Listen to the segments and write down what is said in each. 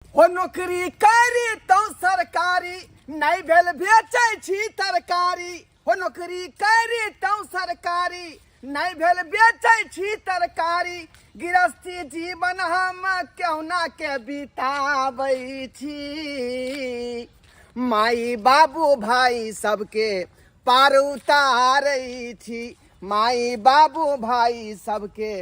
हो नौकरी करी तो सरकारी नहीं भेल बेचै छी तरकारी। हो नौकरी करी तो सरकारी नहीं भेल बेचै छी तरकारी। गृहस्थी जीवन हम केहुना के बिताबै छी। माई बाबू भाई सबके पार उतारै छी। माई बाबू भाई सबके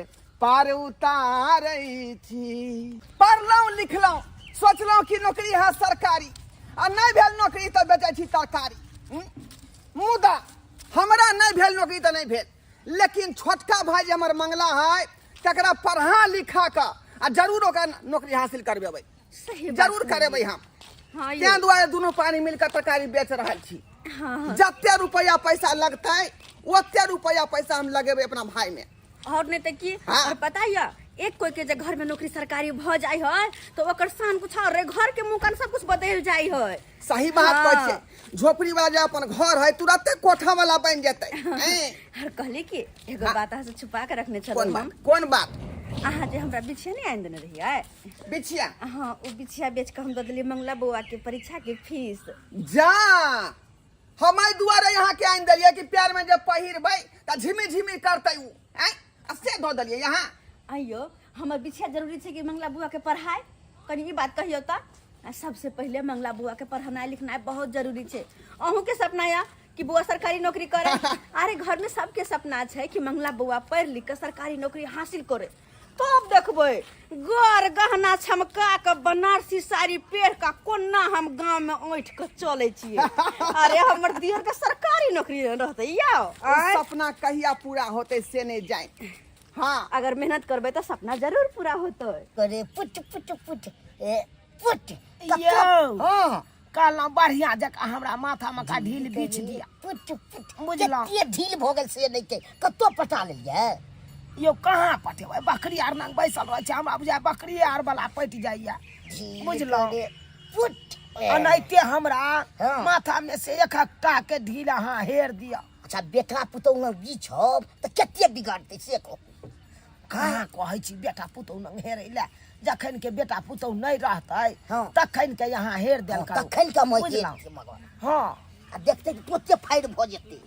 पार उतारै छी। पढ़लहुँ लिखलहुँ सोचलहुँ कि नौकरी है सरकारी आ नहि भेल नौकरी तऽ बेचै छी तरकारी। मुदा हमरा नहि भेल नौकरी तऽ नहि भेल, लेकिन छोटका भाई जे हमर मंगला है तकरा पढ़ा लिखा कऽ आ जरूर ओकरा नौकरी हासिल करबेबै। सही बात जरूर कहलियै। करेबै हम। हाँ यौ। तें दुआरे दुनू पानी मिलकर तरकारी बेच रहल छी। हाँ। जते रुपया पैसा लगतै ओते रुपया पैसा हम लगेबै अपना भाई में। और नहीं तो की। हाँ। और पता है एक कोई के जे घर में नौकरी सरकारी भ जाय है तो ओकर शान कुछ और रहे, घर के मुंह कान सब कुछ बदल जाय है। सही बात हाँ। कहै छियै। झोपड़ी वाला जे अपन घर है तुरंते कोठा वाला बन जेतै। हैं? और कहली कि एगो हाँ। बात अहाँ से छुपा के रखने छलहुँ कोन हम। बात? कोन बात? अहाँ जे हमरा बिछिया नहीं आनि देने रहियै। बिछिया? हाँ, ओ बिछिया बेच के हम दऽ देलियै मंगला बौआ के परीक्षा के फीस। जा हम एहि दुआरे यहाँ के आनि देलियै कि पैर में जब पहिरबै तऽ झिमी झिमी करतै उ। आँय? आ से दऽ देलियै यहाँ। आइयो हमर बिछिया जरूरी छै कि मंगला बुआ के पढ़ाई? कनी ई बात कहियो तऽ। आ सबसे पहिले मंगला बुआ के पढ़नाइ लिखनाइ बहुत जरूरी छै। अहूँ के सपना या कि बुआ सरकारी नौकरी करे? अरे घर में सबके सपना छै कि मंगला बुआ पढ़ लिख के सरकारी नौकरी हासिल करे, तब देखबै गर गहना छमका के बनारसी साड़ी पहिर के कोना हम गांव में ऐंठ के चलै छियै। अरे हमर दियर के सरकारी नौकरी रहतै यौ। ओ आँय? सपना कहिया पूरा होतै से नहीं जाए। हाँ। अगर मेहनत करबै तऽ सपना जरूर पूरा होतै। करे पुट पुट पुट ए पुट। यौ। हाँ। कहलहुँ बढ़िया जकाँ हमरा माथा मका ढील बीछ दिया। पुट पुट। बुझलहुँ। कते ढील भऽ गेल से नहि के कतौ पटा लेलियै? यौ कहाँ पटेबै, बकरी आर नंग बैसल रहै छै, हमरा बुझाय बकरी आर वाला पटि जाइया। ढील बुझलहुँ। करे पुट। एनाहिते हमरा हाँ। माथा में से एक एकटा के ढील अहाँ हेर दिअ। अच्छा बेटा पुतहु लग बीछब तऽ कते बिगाड़तै से कहू। कहाँ कहै छी बेटा पुतहु लग हेरै लए, जखन के बेटा पुतहु नहि रहतै हाँ। तखन के यहाँ हेर देल करू। तखन के हम हेर बुझलहुँ? देब मगर। हाँ। आ देखतै कि तुरते फाड़ि भऽ जेतै।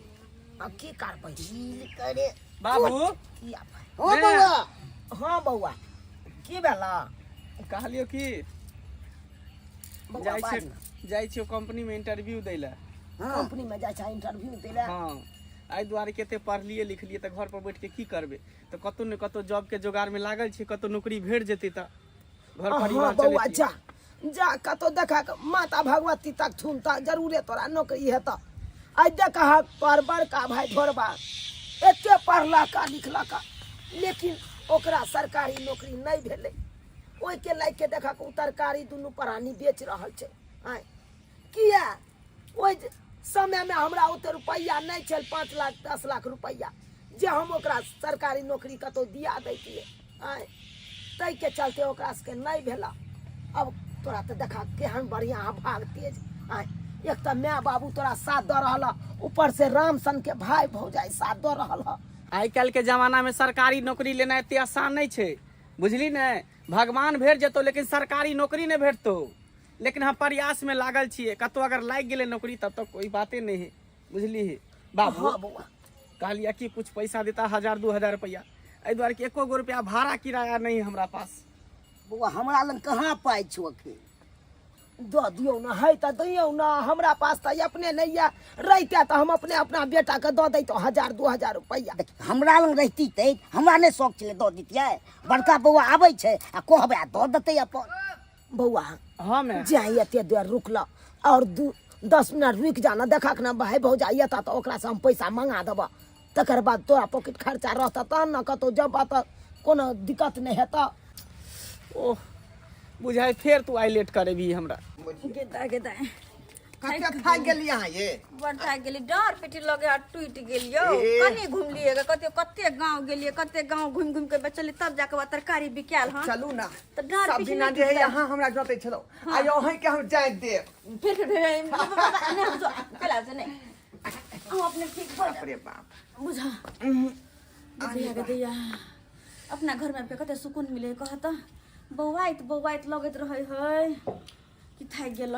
आ की करबै? ढील करे बाबू। की आब? हाँ बौआ। हाँ बौआ, की भेला? कहलियौ की बौआ, जाइ बाज छियै, ने। जाइ छियै कंपनी में इंटरव्यू दै लए। हाँ। कंपनी में जाइ छै इंटरव्यू दै लए? हाँ, एहि दुआरे कते पढ़लियै लिखलियै तऽ घर पर बैठ के की करबै, तऽ कतौ ने कतौ जॉब के जोगाड़ में लागल छियै, कतौ नौकरी भेट जेतै तऽ घर हाँ परिवार बौआ, चलेतियै। जा जा कतौ देखा के माता भगवती तक थुन तऽ जरूरे तोरा नौकरी हेतऽ। आइ देखा तोहर बड़का भाई ढोरबा एते पढ़लका लिखलका लेकिन ओकरा सरकारी नौकरी नहि भेलै, ओहिके लए के देखा ओ तरकारी दुनू प्राणी बेच रहल छै। आँय किया? ओहि समयमे हमरा ओते रुपैआ नहि छल, 5 लाख 10 लाख रुपैआ जे हम ओकरा सरकारी नौकरी कतहु दिया दैतियै। आँय ताहिके चलते ओकरा सबके नहि भेला। अब तोरा तऽ देखा केहन बढ़िआँ भाग तेज। आँय एक तऽ माय बाबू तोरा साथ दऽ रहल हँ, ऊपर से राम सन के भाय भौजाइ साथ दऽ रहल हँ। आइ काल्हि के जमाना में सरकारी नौकरी लेनाइ एते आसान नहि छै, बुझली ने? भगवान भेट जेतौ लेकिन सरकारी नौकरी नहि भेटतौ। लेकिन हम प्रयास में लागल छियै, कतौ अगर लागि गेलै नौकरी तब तक कोई बाते नहीं है, बुझली? बाबू। हाँ बौआ। कहलियै कि कुछ पैसा देता 1000 2000 रुपया, एहि दुआरे कि एको गो रुपया भाड़ा किराया नहीं है हमरा पास। बौआ हमरा लग कहाँ पाइ छौ अखन? दऽ दियौ ने, है तऽ दियौ ने, हमरा पास तऽ अपने नहि यऽ, रहिते तऽ हम अपने अपना बेटाके दऽ दैतहुँ 1000 2000 रुपैआ। देख हमरा लग रहिती तऽ हमरा नहि शौक छलै दऽ दितियै, बड़का बौआ आबै छै आ कहबै आ दऽ देतै अपन। बौआ। हाँ मैं। जाए एते देर रुकल और 10 मिनट रुकि जा ना, देखक ना भाई भौजाइ एता तऽ ओकरा से हम पैसा मंगा देबऽ, तकर बाद तोरा पॉकेट खर्चा रहतऽ तहन ने कतहु जेबऽ तऽ कोनो दिक्कत नहि हेतऽ। ओह बुझाइ फेर तू आइ लेट करेबही हमरा। गेदा गेदा। कते थाकि गेलियै अहाँ ये? बड़ थाकि गेली, डाँर पेटी लगे आ टूटि गेल यौ। ए। कनी घुमलियै गे, कते कते गाँव गेलियै, कते गाँव घुमि घुमि के बेचलियै तब जाके वएह तरकारी बिकायल हन। चलू ना। तऽ डाँर सब पीठी दिना नहि जे है टूटतै। अहाँ हमरा जोतै छलहुँ, आइ अहीं के हम जाइत देब। फिर फिर फिर, नहि हम जो- चला जो, नहि। हम अपने ठीक भऽ बाप रे बाप। बुझा। दैया गे दैया, अपना घर में आबि के कते सुकून मिले कहत। बौआइत बौआइत लगैत रहै है कि थाकि गेल।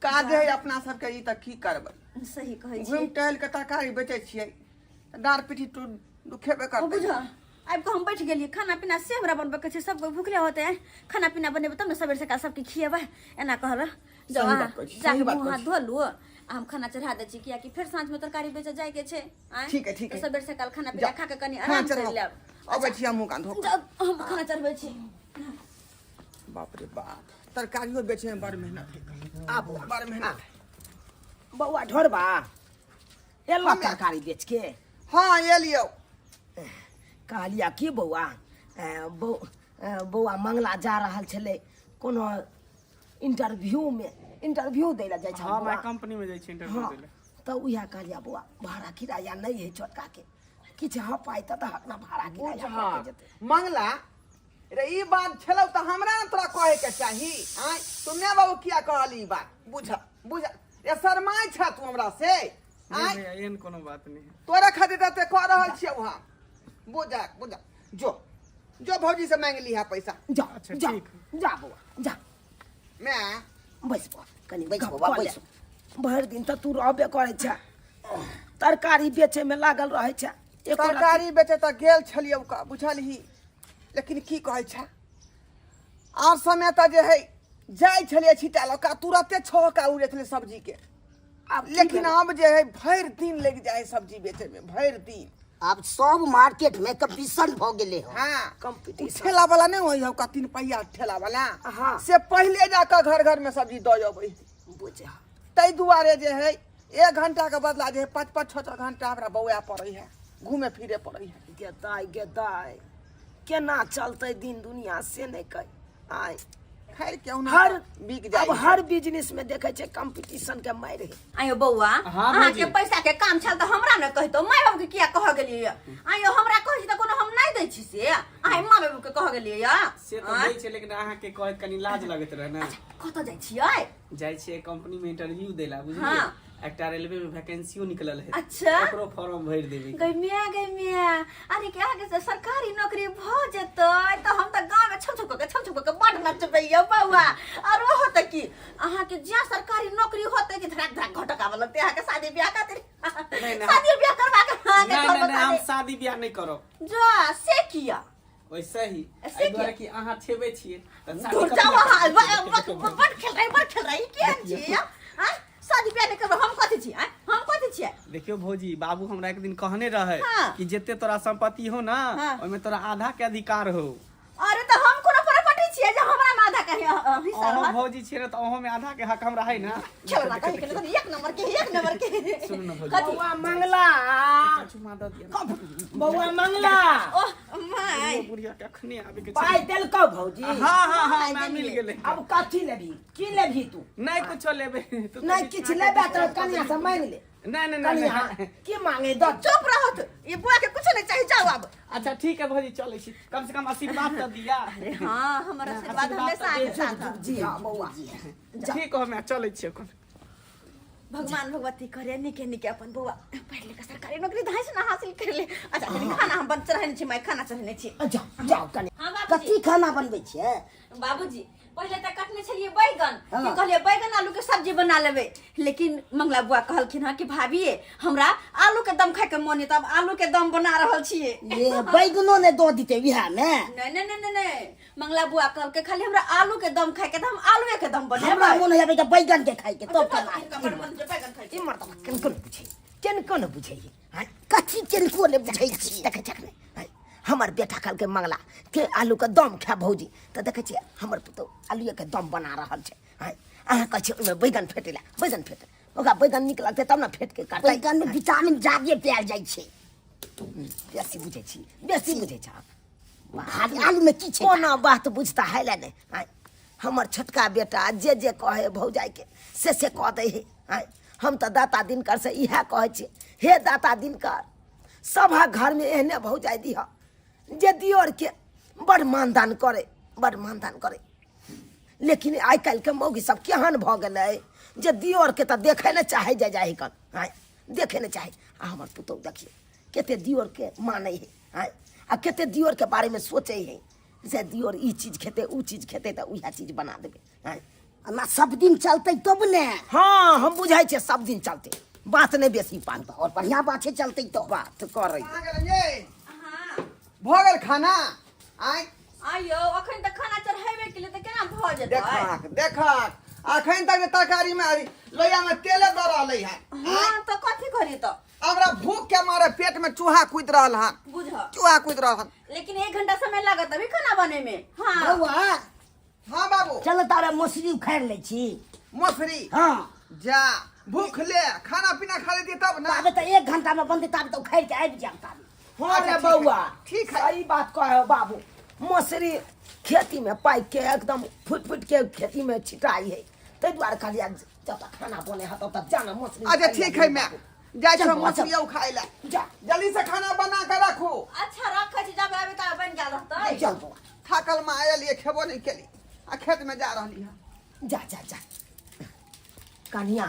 काज है अपना सबके ई, तऽ की करबै? सही कहै छी। घुमि टहलि कऽ तरकारी बेचै छियै, डाँड़ पीठी दुखेबे ओ करतै। बुझ आबि कऽ हम बैठ गेलियै। खाना पीना से हमरा बनबऽ के छै, सब कोइ भुखले होतै। खाना पीना बनेबै तब ने सबेर सकाल सबके खिएबै। एना कहल जाउ। सही अहाँ बात कहै छी, जाके सही बात मुँह कहै हाथ छी। धो लू आ हम खाना चढ़ा दै छी, कियाकि फेर साँझमे तरकारी बेचऽ जाइके छै। आँय? ठीक है, ठीक तऽ है। सबेर सकाल खाना पीना जा, खा के कनि खाना आराम कर चढ़ाउ। लेब। अबै छी हम मुँह कान धो कऽ। जाउ, हम खाना चढ़बै छी। बाप रे बाप, तरकारियो बेचे में बड़ मेहनत है। आ बौआ। बड़ मेहनत है। बौआ ढोरबा, एलऽ तरकारी बेच के? हाँ, एलियौ। कहलिया की बौआ, बौआ मंगला जा रहल छलै कोनो इंटरव्यू में, इंटरव्यू दै लए जाइ छै। हाँ। बौआ। मैं कंपनी में जाइ छी इंटरव्यू हाँ दै लए। तऽ उएह कहलिया बौआ, भाड़ा किराया नहि है छोटका के, किछु हाँ पाइ तऽ दहक ने, भाड़ा किराया बुझ कऽ के जेतै। मंगला रे, ई बात छलौ तऽ हमरा ने तोरा कहे के चाही। आँय, तू माय बाबू किया कहली ई बात? बुझ बुझ रे, शरमाइ छ तू हमरा से? नहीं। आँय? भैया, एहन कोनो बात नहीं है। तोरा खातिर तऽ एते कह रहल छियौ हम। बुझ बुझ, जो जो भौजी से मांगि लिहा पैसा। जा। अच्छा, जा। ठीक। जा बौआ, जा। माय। बैस बौआ कनि। बैस गप बौआ, कऽ ले। बैस। भरि दिन तऽ तू रहबे करै छै, तरकारी बेचैमे लागल रहै छै, एको रत्ती- तरकारी बेचे तऽ गेल छलियौ का, बुझलही? लेकिन की कहै छै, आर समय तऽ जे है जाइ छलियै छिटा लऽ कऽ, तुरते छहका उड़ै छलै सब्जी के। आब की लेकिन भेलै? आब जे है भरि दिन लागि जाइ है सब्जी बेचे में, भरि दिन। आब सब मार्केट में कंपटीशन भऽ गेलै हँ। हाँ। कंपटीशन। ठेला वाला नहीं होइ हौ, तीन पहिया ठेला वाला? हाँ। से पहिले जाकऽ घर घर में सब्जी दऽ अबै। बुझ। ताहि दुआरे जे है एक घंटा के बदला जे है 5 5 6 6 घंटा हमरा बौआ पड़ै है, घूमे फिरे पड़ै है। गे दाइ, गे दाइ, केना चलतै दिन दुनिया से नहि कहि आय। खैर, क्यों ना हर बिक जाए। अब हर बिजनेस में देखै छै कंपटीशन के मारि है। आयो बौआ। हाँ, अहाँके भौजी। पैसा के काम छल तऽ हमरा ने कहितो, माय बाबू के किया कह गेलियै? आयो, हमरा कहै छी तऽ कोनो हम नहि दै छी से अहाँ माँ बाबू के कह गेलियै? से तऽ दै छै, लेकिन अहाँके कहैत कनि लाज लगैत रहे ने। कतऽ जाइ छियै? जाइ छियै कंपनी में इंटरव्यू दै ला, बुझलियै? हाँ। एकटा रेलवे में वैकेंसियो निकलल है। अच्छा। ओकरो फॉर्म भरि देबै। गै मिया, गै मिया, अरे के अहाँके से सरकारी नौकरी भऽ जेतै तऽ हम तऽ गाँवमे छम छम कऽ के, छम छम कऽ के बड नचबै यौ बौआ। आओर ओहो तऽ की, अहाँके ज्या सरकारी नौकरी होतै कि धड़ाक धड़ाक घटक आबऽ लगतै अहाँके शादी बियाह खातिर। नहीं, नहीं। शादी बियाह करवा के अहाँके नहीं। घर नहीं नहीं, हम बसा शादी बियाह नहीं करब। दे। जा, से किया? वैसे ही। ऐसे एहि दुआरे किया? कि अहाँ छेबे छियै तऽ शादी दूर कथी जाओ लए अहाँ। करबै? बड़ खेल रही, बड़ खेल रही। केहन छियै आँय? शादी बियाह नहि करबै, हम कथी छी आँय? हम कथी छियै? देखियौ भौजी, बाबू हमरा एक दिन कहने रहे हाँ। कि जते तोरा संपत्ति हो ना, हाँ। ओहिमे तोरा आधा के अधिकार हो। अरे, तऽ हम कोनो प्रॉपर्टी छियै जे हमरा में आधा के हिस्सा अहो रहत? भौजी छियै ने, तऽ अहो में आधा के हक हमरा है ना। खेलना कहीं के नहीं, एक नंबर के, एक नंबर के। सुनू ना भौजी। कथी? बौआ मंगला। चुमा दऽ दिअ ना। बौआ मंगला। ओह my. बुढ़िया के अखने आबे के छै। पाइ देलकौ भौजी? हाँ हाँ हाँ, पाइ हमरा मिल देलियै। गेलै। अब कथी लेबही, की लेबही तू? नहीं, कुछो लेबे तू तो नहि बीच किछु में लेबे आके तऽ कनिया से मांगि ले। नहीं नहीं नहीं। कनिया नहीं। की मांगे दऽ। चुप रहत, ये बुआ के कुछ नहीं चाहिए, जाओ अब। अच्छा ठीक है भौजी, चलै छी। कम से कम आशीर्वाद तऽ दिया। अरे हाँ, हमारा आशीर्वाद हमेशा आके साथ है। जी हाँ बौआ, जा। ठीक हो, मैं चलै छी एखन। भगवान भगवती करे निके निके अपन बौआ पढ़ लिख के सरकारी नौकरी धाइ से ना हासिल कर ले। अच्छा, कनी खाना हम बन चढ़ेने छी माय, खाना चढ़ेने छी। जाओ जाओ कनि। हाँ बाबूजी। कथी खाना बनबै छियै? बाबूजी, पहिले तऽ कटने छलियै बैगन। हाँ। की कहलियै, बैगन आलू के सब्जी बना लेबै, लेकिन मंगला बुआ कहलखिन हँ कि भाभी, हमरा आलू के दम खाय के मन है, तब आलू के दम बना रहल छियै। ये बैगनो ने दऽ दितै बिहार में? नहीं नहीं नहीं नहीं नहीं, मंगला बुआ कहलकै खाली हमरा आलू के दम खाय के, तऽ हम आलूए के दम हमरा बनेबै। मोन होइया बैगन के खाय के, तब केना? बैगन खाय के। ई मर्दबा केनको ने बुझै, केनको ने बुझै आँय? कथी केनको ने बुझै छी? देखै छक ने आँय? हमर बेटा कहलकै मंगला के आलूके दम खा भौजी, तऽ देखै छियै हमर पुतहु आलूएके दम बना रहल छै। आँय, अहाँ कहै छियै ओहिमे बैगन फेटै लए, बैगन फेटे, ओकरा बैगन नीक लगतै तब ने फेट के करतै। बैगन में विटामिन जादे पायल जाइ छै। बेसी बुझै छी, बेसी बुझै छ। खाली आलू में की छै? कोनो बात बुझता है ले नहि। आँय, हमर छोटका बेटा जे जे कहै भौजाइके से से कऽ दै है। आँय, हम तऽ दाता दिनकर से इएह कहै छियै, हे दाता दिनकर, सभक घरमे एहने भौजाइ दिह जे दियोरके बड़ मानदान करे, बड़ मानदान करे। लेकिन आइ काल्हिके मौगी सब केहन भऽ गेलै जे दियोरके तऽ देखै नहि चाहै जाइ जाइ कन। आँय, देखै नहि चाहै। आ हमर पुतहु देखियौ कते दियोरके मानै है। आँय, आ कते दियोरके बारेमे सोचै है। से दियोर ई चीज खेतै ऊ चीज खेतै तऽ उएह चीज बना देबै आँय। ना सब दिन चलतै तब ने। हँ, हम बुझै छियै सब दिन चलतै, बात नहि बेसी पाल। और बढ़िया बात छै, चलतै तो बात करै। कहाँ गेलियै? भऽ गेल खाना? आँय। आइयो अखन तऽ खाना चढ़ेबे केलियै तऽ केना भऽ जेतै? देखक देखक, अखन तक तरकारी में लोहिया में तेले दऽ रहलै है। हाँ, तऽ कथी करी तऽ? हमरा भूख के मारे पेट में चूहा कूद रहल हन। बुझ, चूहा कूद रहल हन। लेकिन 1 घंटा समय लागत अभी खाना बने में। हाँ। बौआ। हाँ बाबू। चल तारा मौसरी उखाड़ लै छी। मौसरी? हाँ। जा भूख ले खाना पीना खा लेती तब ना। ताबे तऽ 1 घंटा में बनतै, ताबे तऽ उखाड़ के आबि जायब ताबे। हाँ रे अच्छा, ठीक है, बौआ। ठीक है। सही बात कहे बाबू, मौसरी खेती में पाकि के एकदम फुट फुट के खेती में छिटाई है, ताहि दुआरे कहलियै जब तक खाना बने है तब तक जाना मौसरी। अच्छा ठीक है, मैं जाइ चल छी बौआ, चल। मछली उखाड़े ला। जा। जल्दी से खाना बना के रखू। अच्छा रखै छी, जब आबे तब बनि गेल रहतै। चल बौआ। थाकल में आयल ये, खेबो नहीं केली आ खेत में जा रहली है। जा जा जा कनिया।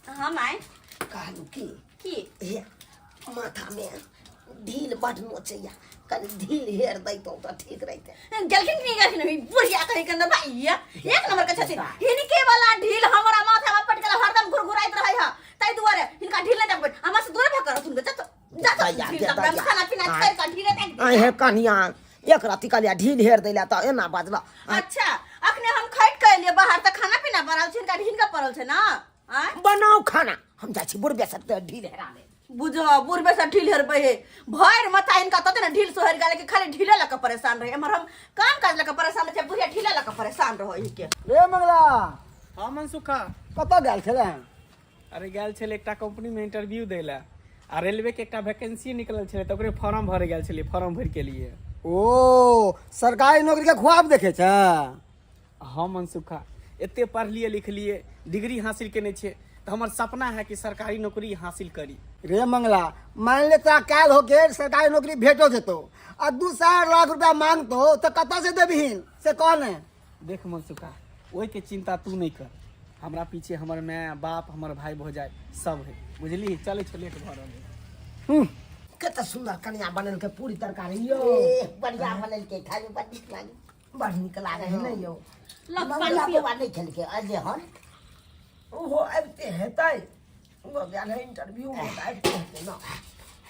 हाँ माय। कहलू की? की? हे माथा में ढील बड नोचैया, कनि ढील हेर दैतौ तऽ ठीक रहितै। गेलखिन कि नहि गेलखिन? ई बुढ़िया कहीं के अंदर भैया एक नंबर के छथिन। हिनके वाला ढील हमरा माथा में पटकल हरदम घुरघुराइत रहै है, ताहि दुआरे हिनका ढील नहि देखबै, हमरा से दूर भऽ के रहथुन। जा तो जा तो। दैया, ढील दे तब हम दैया। खाना पीना छोड़ि कऽ ढीले देख। आँय हे कनिया, एक रत्ती कहलियै ढील हेर दैला तऽ एना बजला। अच्छा अखने हम खटि कऽ एलियै बाहर तऽ खाना पीना बनल छै, हिनका ढील के पड़ल छै ना? आँय? बनाउ खाना, हम जाइ छी बुढ़बे से तऽ ढील हेरा ले। बुझ, बुढ़बे से ढील हेरबै हे, भरि माथा हिनका तते ने ढील सोहरि गेल कि खाली ढीले लऽ कऽ परेशान रहै। एम्हर हम काम काज लऽ कऽ परेशान रहै छियै, बुढ़िया ढीले लऽ कऽ परेशान रहै हिके। रे मंगला। हाँ मनसुखा। कतऽ गेल छलै? अरे गेल छलै एकटा कंपनी में इंटरव्यू दै लए, आ रेलवे के एकटा वैकेंसी निकलल छलै तऽ ओकरे फॉर्म भरे गेल छलियै, फॉर्म भरि के लिए। ओ सरकारी नौकरी के ख्वाब देखे छै? हाँ मनसुखा, एते पढ़लिए लिखलिए, डिग्री हासिल केने छियै, तऽ हमर सपना है कि सरकारी नौकरी हासिल करी। रे मंगला, मान ले तोरा काल्हि होके सरकारी नौकरी भेटो जेतो आ 2-4 लाख रुपया मांगतो तऽ कतऽ से देबहीन से कह ने। देख मनसुखा, ओहिके चिंता तू नहीं कर, हमरा पीछे हमर माय बाप हमर भाई भौजाई सब है, बुझली? चलै छौ, लेट भऽ रहल है। कते सुंदर कनिया बनेलकै पूरी तरकारी यो। ए, बढ़िया बनेलकै, खाय में बड़ नीक लागै। बड़ नीक लागै है ने यौ? लग पानि मंगला पियौ। बौआ नहि खेलकै अजे हन? ओहो आबिते हेतै, ओहो गेल है इंटरव्यू में तऽ आबिते हेतै ना।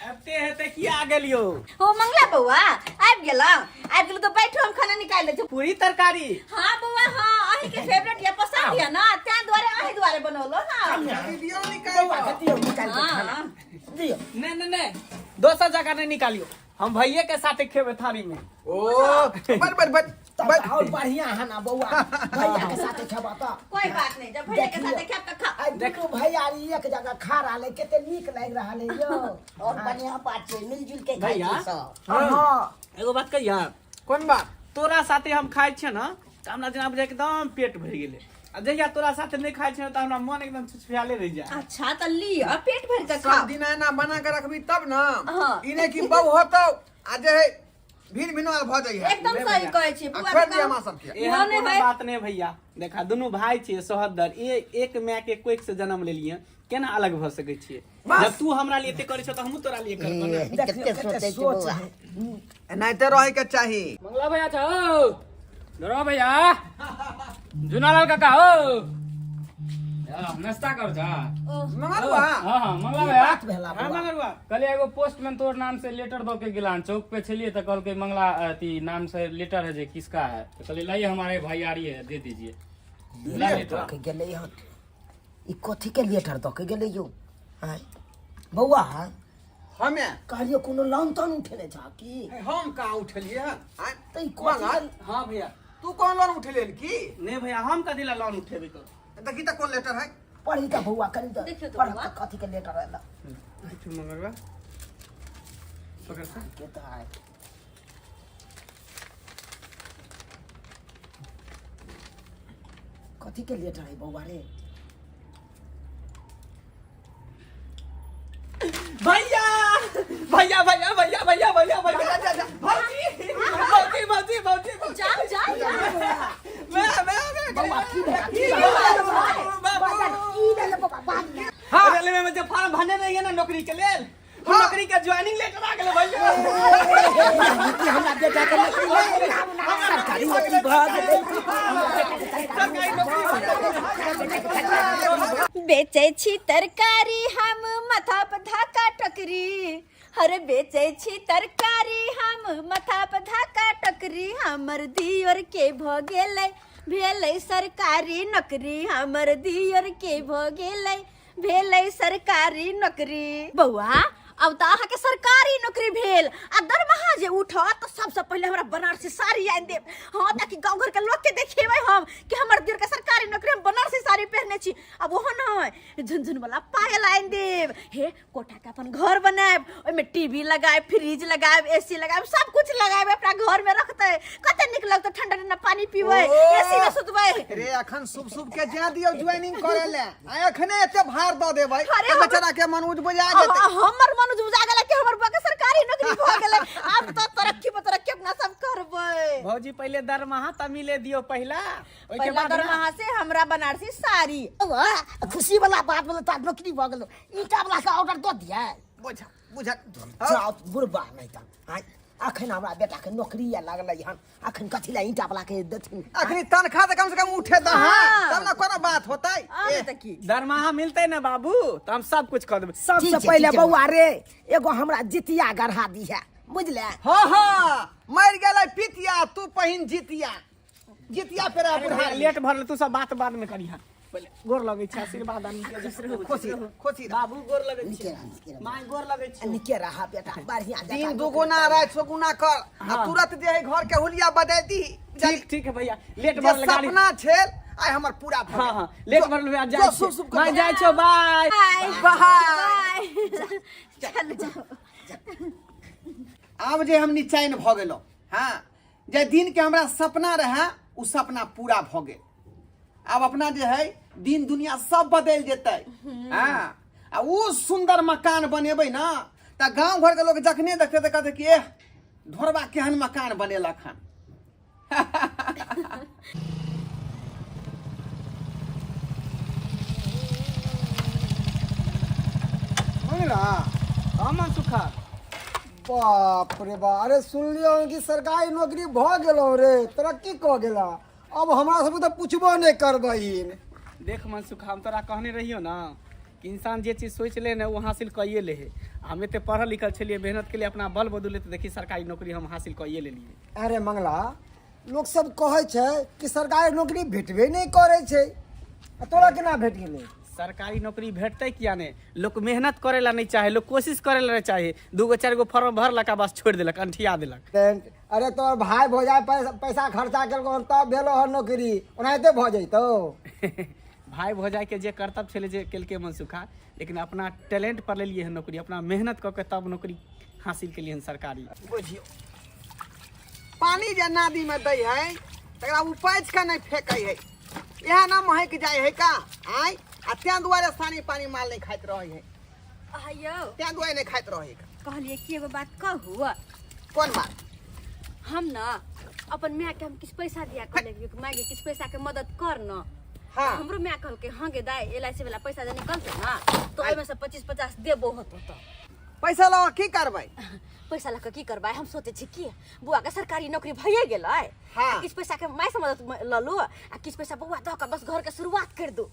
आबिते हेतै की आ गेलियो? ओ मंगला बौआ आबि गेलौ? आबि गेलौ तऽ बैठो, हम खाना निकालि दै छी। पूरी तरकारी? हाँ बौआ हाँ, अहीं के फेवरेट या पसंद या ना, तें दुआरे अहीं दुआरे बनौलो। हाँ। दियौ निकालि बौआ के दियौ निकालि के खाना। हाँ। दियौ। नहीं नहीं नहीं, दोसर जगह नहीं निकालियो, हम भैये के साथे खेबे थारी में। ओ बड़ बड़ बड़। तब बड़ तऽ और बढ़िया है ना बौआ, भैया के साथे खेबा तऽ। कोई बात नहीं, जब भैया के साथे खायब तऽ खा। आइ दुनू भैयारी एक जगह खा रहल है, कते नीक लागि रहल है यौ। और बढ़िया बात छै, मिलजुल के खाइ भैया। छै सब। हाँ। एगो बात कहिया? कोन बात? तोरा साथे हम खाइ छियै ना तऽ हमरा जेना बुझाइ एकदम पेट भरि गेलै, आ जहिया तोरा साथे नहि खाइ छियै तऽ हमरा मन एकदम छुछुआले रहि जाय। अच्छा तऽ लिअ, पेट भरि कऽ सब खाओ। दिन एना बना के रखबी तब ना। हाँ। ई नहीं कि बहु होतौ आ जे है भिन भिन भऽ जाइ है। एकदम सही कहै छी आ बौआ। छोड़ि दिअ हमरा सबके। एहन मोने कोनो है। बात नहीं भैया, देखा दुनू भाई छियै सोहदर, एक माय के कोख से जन्म लेलियै, केना अलग भऽ सकै छियै? जब तू हमरा लिए एते करै छौ तऽ हमहूँ तोरा लिए करबौ ने। ए, देखियौ कते कते सोचै छै सोच बौआ। है। एनाहिते रहै के चाही। मंगला भैया छौ, डरो भैया, जूनालाल काका हो, नाश्ता कर जा। मंगलुआ। हाँ हाँ मंगला भैया। बात भेला हाँ बौआ। मंगलुआ। कहलियै एगो पोस्टमैन तोर नाम से लेटर दऽ के गेलान, चौक पे छलियै तऽ कहलकै मंगला अथी नाम से लेटर है जे किसका है, तऽ कहलियै लाइए हमारे भैयारी है दे दीजिए। ला लेटर लेटर। दऽ के गेलै हन, ई कथी के लेटर दऽ के गेलै यौ? आँय बौआ। हमे कहलियौ कोनो लोन तोन उठेने छह की? हम कहाँ उठेलियै हन? आँय? तऽ ई कथी मंगल, हाँ भैया। तू कोन लोन उठेलियै हन की? नहीं भैया, हम कथी ला लोन उठेबे कर? देखी तऽ कोन लेटर है। पढ़ी तऽ बौआ कनि तऽ। देखियौ तऽ पढ़ बौआ। तऽ कथी के लेटर है। मंगलुआ पकड़ सा। के तऽ आइ कथी के लेटर है बौआ रे? भैया भैया भैया भैया भैया भैया भैया, जा जा, भौजी भौजी भौजी भौजी भौजी। जा जा जा। मैं मैं मैं बौआ की भेला? की भेलै? की भेलै बौआ? बात हाँ, रेलवे में जे फॉर्म भरने रहिए ना नौकरी के लेल, नौकरी के ज्वाइनिंग लेटर आ गेलै भैया। कि हमरा बेटा के नौकरी नहि, सरकारी नौकरी भऽ गेलै। बेचै छी तरकारी हम माथा पर धाका टोकरी, हर बेचै छी तरकारी हम माथा पर धाका टोकरी, हमर दियोर के भ गेलै भेलै सरकारी नौकरी, हमर दियोर के भ गेलै भेलै सरकारी नौकरी। बौआ अब तऽ अहाँके सरकारी नौकरी भेल आ दरमाहा जे उठत तऽ सबसँ पहिले हमरा बनारसी साड़ी आनि देब। हाँ, ताकि गाँव घरके लोकके देखेबै हम कि हमर दियोरके सरकारी नौकरी, हम बनारसी साड़ी पहिरने छी। अब ओहो नहि, झुनझुन वाला पायल आनि देब। हे कोठा के अपन घर बनायब, ओहिमे टीवी लगायब, फ्रिज लगायब, एसी लगायब, सब कुछ लगायब, अपना घर में रखते कते नीक लगतै, ठंडा ठंडा पानी पीबै, एसी में सुतबै। रे अखन शुभ शुभ के जा दियौ ज्वाइनिंग करे ले, आ अखने एते भार द देबै अरे तऽ बेचारा के मन उजबुजा जेतै। हमर मन उजबुजा गेलै कि हमर बउआ के सरकारी नौकरी भऽ गेलै, आब तऽ तरक्की पर तरक्की अपना सब करबै। भौजी पहिले दरमाहा तऽ मिले दियौ पहिला, ओहिके पहिला बाद ना। दरमाहा से हमरा बनारसी साड़ी। वाह, खुशी वाला बात बोले तऽ नौकरी भऽ गेलो, ईटा वाला के ऑर्डर दऽ दियै। बुझा बुझा जाओ बुढ़बा नहि तऽ आँय, अखन हमरा बेटा के नौकरी या लगलै हन, अखन कथी लए ईटा वाला के देथिन? अखनी तनखा तऽ कम से कम उठे दऽ, हाँ, तब ना कोनो बात होतै। आब ए, तऽ की दरमाहा मिलतै ना बाबू तऽ हम सब कुछ कऽ देबै। सबसे ठीक छै, पहिले ठीक छै। बौआ रे एगो हमरा जितिया गढ़ा दिहे, बुझले? हाँ हाँ मरि गेलै पितिया, तू पहिन जितिया, जितिया फेर आ बुढ़ा लेट भरल, तू सब बात बाद में करिहा, पहिले गोर लगै छै, आशीर्वाद आनि के खुशी रह, खुशी रह। बाबू गोर लगै नीके छै, रह, नीके रह। माय गोर लगै छै। नीके रह बेटा, बढ़िया जकाँ दिन नौकरी दुगुना कर। राति चौगुना कर आ तुरंत जे है घर के हुलिया बदल दी। ठीक ठीक है भैया, लेट जे भरल गाड़ी सपना छेल आइ हमर पूरा भऽ हाँ गेल। हाँ लेट जो- भरल भैया, जो जाइ शुभ शुभ छी, माय कर। जाइ छौ, बाय बाय बाय। बाय। चलू जाओ। आब जे हम निचैन भऽ गेलहुँ, हाँ जे दिन के हमरा सपना रहे उ सपना पूरा भऽ गेल। आब अपना जे है दिन दुनिया सब बदलि जेतै, हाँ आ उ सुंदर मकान बनेबै ना तऽ गाँव घर के लोग जखने देखतै तऽ कहतै कि एह ढोरबा केहन मकान बनेलक हन। मंगला। हाँ मनसुखा। बाप रे बाप, अरे सुनलियौ कि सरकारी नौकरी भऽ गेलौ रे, तरक्की कऽ गेला, अब हमरा सबके तऽ पुछबो नहि करबहीन। देख मनसुखा, हम तोरा कहने रहियो ना कि इंसान जे चीज सोचि ले ने ओ हासिल कइए ले है। हम एते पढ़ल लिखल छलियै, मेहनत के लिए अपना बल बदौलत देखी सरकारी नौकरी हम हासिल कइए लेलियै। अरे मंगला, लोक सब कहै छै कि सरकारी नौकरी भेटबे नहि करै छै, आ तोरा केना भेट गेलै? सरकारी नौकरी भेटतै किया नहि, लोक मेहनत करे ला नहीं चाहे, लोग कोशिश करे ला नहीं चाहे, दूगो चारि गो फॉर्म भरलक आ बस छोड़ि देलक, अंठिया देलक। अरे तोहर भाय भौजाइ पैसा खर्चा केलको हन तब भेलो हन नौकरी, ओनाहिते भऽ जैतौ। भाय भौजाइ के जे कर्तव्य छलै जे केलकै मनसुखा, लेकिन अपना टैलेंट पर लेलियै हन नौकरी, अपना मेहनत कऽ के तब नौकरी हासिल केलियै हन सरकारी। बुझियौ पानी जे नदी में दै है तकरा उपाइछ के नहीं फेंकै है, इएह ना महक जाइ है का आय, आ तें दुआरे सानी पानी माल नहीं खाइत रहै है। आयौ तें दुआरे नहीं खाइत रहै है। कहलियै कि एगो बात कहू? कोन बात? हम न अपन माय के हम किछु पैसा दिया कहलियै कि माय गे किछु पैसा के मदद कर न। हाँ। हमरो माय कहलकै हाँ गे दाय, एल I C वाला पैसा जे निकलतै न तऽ ओहिमे से 25-50 देबो होतो। तऽ पैसा लऽ की करबै? पैसा लऽ कऽ की करबै, हम सोचै छी कि बौआ के सरकारी नौकरी भइए गेलै, हाँ। किछु पैसा के माय से मदद लऽ लू आ किछु पैसा बौआ दऽ कऽ बस घर के शुरुआत कर दू,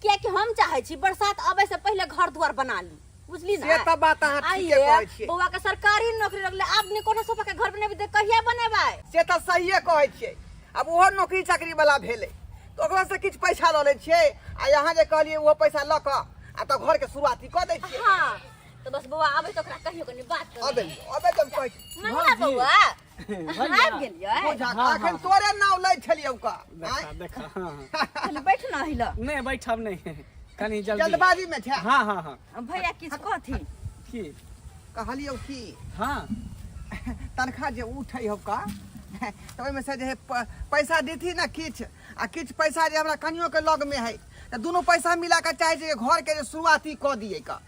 कियाकि हम चाहै छी बरसात अबै से पहिले घर दुआर बना ली, बुझली ना? से तऽ बात अहाँ ठीके आइये, कहै छियै। बौआ के सरकारी नौकरी लगलै, आब ने कोठा सोफा के घर बनेबै तऽ कहिया बनेबै? से तऽ सहिए कहै छियै। आब ओहो नौकरी चाकरी वाला भेलै तऽ ओकरा से किछु पैसा लऽ लै छियै, आ यहाँ जे कहलियै ओहो पैसा लऽ कऽ आ तऽ घर के शुरुआती कऽ दै छियै। हाँ तऽ बस बौआ आबै तऽ ओकरा कहियो कनि बात करू। अबै अबै तऽ हम कहै छी। मंगला बौआ भैया। आबि गेलियै? बुझा, हाँ, अखन हाँ। तोरे नाव लै छलियौ का। देखा देखा, हाँ, हाँ। कनि बैठ ना हिल। नहीं बैठब नहीं, कनि जल्दी जल्दबाजी में छै। हाँ हाँ हाँ। भैया किछु कहथिन? की कहलियौ कि हाँ तनखा जे उठै हौ का तऽ ओहिमे से जे है पैसा देथी ने किछु, आ किछु पैसा जे हमरा कनियो के लग में है, तऽ दुनू पैसा मिला के चाहे छै घर के जे शुरुआती कऽ दियै का।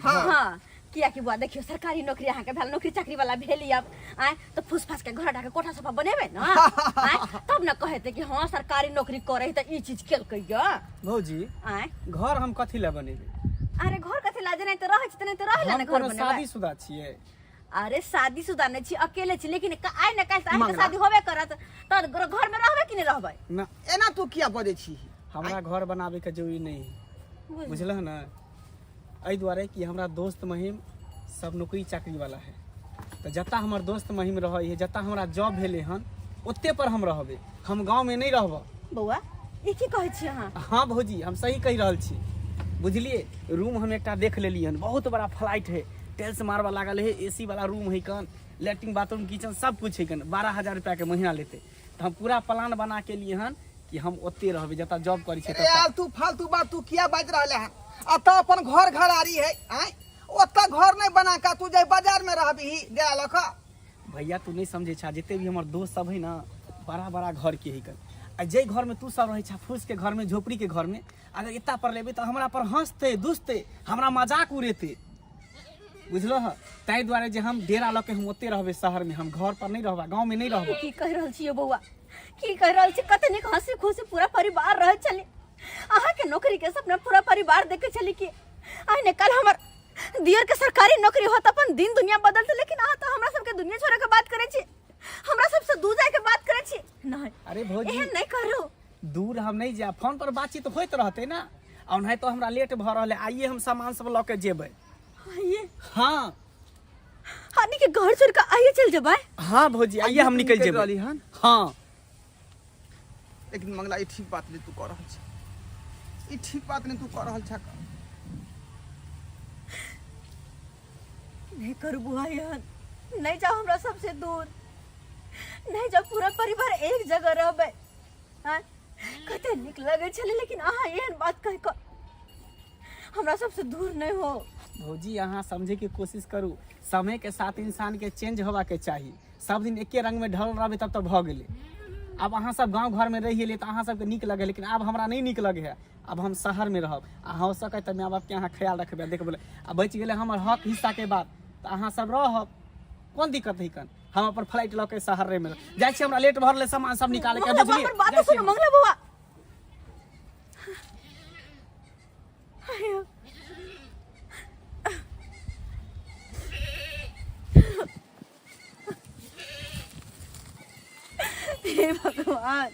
हाँ। हाँ, कियाकि बुआ देखियौ सरकारी नौकरी अहाँके भेल, नौकरी चाकरी वाला भेली अब आँय तऽ फूस फास के घर ढाके कोठा सोफा बनेबै ने आँय, तब ने कहते कि हाँ सरकारी नौकरी करे तऽ ई चीज केलकै य। भौजी आँय घर हम कथी लए बनेबै? अरे घर कथी ला जेनाहिते रहै छी तेनाहिते रहै ला हम ने घर कोनो बनेबै। शादीशुदा छियै? अरे शादीशुदा नहि छी, अकेले छी, लेकिन आइ ने काल्हि तऽ अहाँके शादी होबे करत, तऽ घर में रहबै कि नहि रहबै? ना। एना तू किया बजै छी? हमरा घर बनाबे के जरूरी नहीं है, बुझलह ना? एहि दुआरे कि हमरा दोस्त महिम सब नौकरी चाकरी वाला है, तऽ जतऽ हमर दोस्त महिम रहै है, जतऽ हमरा जॉब भेलै हन, ओते पर हम रहबै, हम गाँवमे नहि रहबै। बौआ, ई की कहै छी अहाँ? हाँ भौजी, हम सही कहि रहल छी, बुझलिए? रूम हम एकटा देख लेलियै हन, बहुत बड़ा फ्लाइट है, टाइल्स मारबा लागल है, एसी वाला रूम है कन, लैट्रिन बाथरूम किचन सब कुछ है कन, 12,000 रुपया के महीना लेते। तऽ हम पूरा प्लान बना के लिए हन कि हम ओते रहबै जतऽ जॉब करै छियै अरे ततऽ। यार, तू फालतू बात तू किया बाजि रहले हन? अतऽ अपन घर घरारी है, आँय? ओतऽ घर नहि बना कऽ तू जे बाजार में रहबही डेरा लऽ कऽ? भैया, तू नहीं समझे छा, जते भी हमर दोस्त सब है ना, बड़ा बड़ा घर के है कन, आ जे घर में तू सब रहै छा, फूस के घर में, झोपड़ी के घर में, अगर एता पर लेबै तऽ हमरा पर हंसते दुसते, हमरा मजाक उड़ेते, बुझलो ह? ताहि दुआरे जे हम डेरा लऽ के हम ओते रहबै शहर में, हम घर पर नहीं रहबै, गाँव में नहीं रहबै। की कहि रहल छी यौ बौआ, की कहि रहल छी? कते नीक हंसी खुशी पूरा परिवार रहै छलै। अहाँके नौकरी के सपना पूरा परिवार देखे छलै कि आइ ने काल्हि हमर दियर के सरकारी नौकरी होत, अपन दिन दुनिया बदलते, लेकिन अहाँ तऽ हमरा सबके दुनिया छोड़े के बात करै छी, हमरा सबसे दूर जाय के बात करै छी। नहीं। अरे भौजी, एहन नहीं करू। दूर हम नहीं जायब, फोन पर बातचीत होइत रहतै ना। आ ओनाहितो हमरा लेट भऽ रहल है, आइए हम सामान सब लऽ के जेबै। आइए? हाँ। हानि के घर छोड़ के आइए चल जेबै? हाँ भौजी, आइए हम निकल निकलि जेबै। रहली हन? हाँ। लेकिन मंगला, ई ठीक बात नहीं तू कह रहल छ, ई ठीक बात नहीं तू कह रहल छ। नहीं करू बुआ एहन, नहीं जाओ हमरा सबसे दूर, नहीं जाओ, पूरा परिवार एक जगह रहबै। हाँ, कते नीक लगै छलै, लेकिन अहाँ एहन बात कहि कऽ हमरा सबसे दूर नहीं हो। भौजी, अहाँ समझे के कोशिश करू, समय के साथ इंसान के चेंज होवा के चाही। सब दिन एके रंग में ढल रहबै तब तऽ भऽ गेलै। आब अहाँ सब गाँव घर में रहि गेलियै तऽ अहाँ सबके नीक लगे, लेकिन आब हमरा नहीं नीक लगे है, आब हम शहर में रहब। आ हो सके तऽ माय बाप के अहाँ ख्याल रखबै, देखबै। आ बचि गेलै हमर हक हिस्सा के बात, तऽ अहाँ सब रहब, कोन दिक्कत है कन? हम अपन फ्लाइट लऽ के शहर में जाइ छी, हमरा लेट भऽ रहलै सामान सब निकाले के, मंगला बौआ, बुझलियै? हमर बात जाइ छी सुनू। हम। मंगला बौआ, आयो। हे भगवान,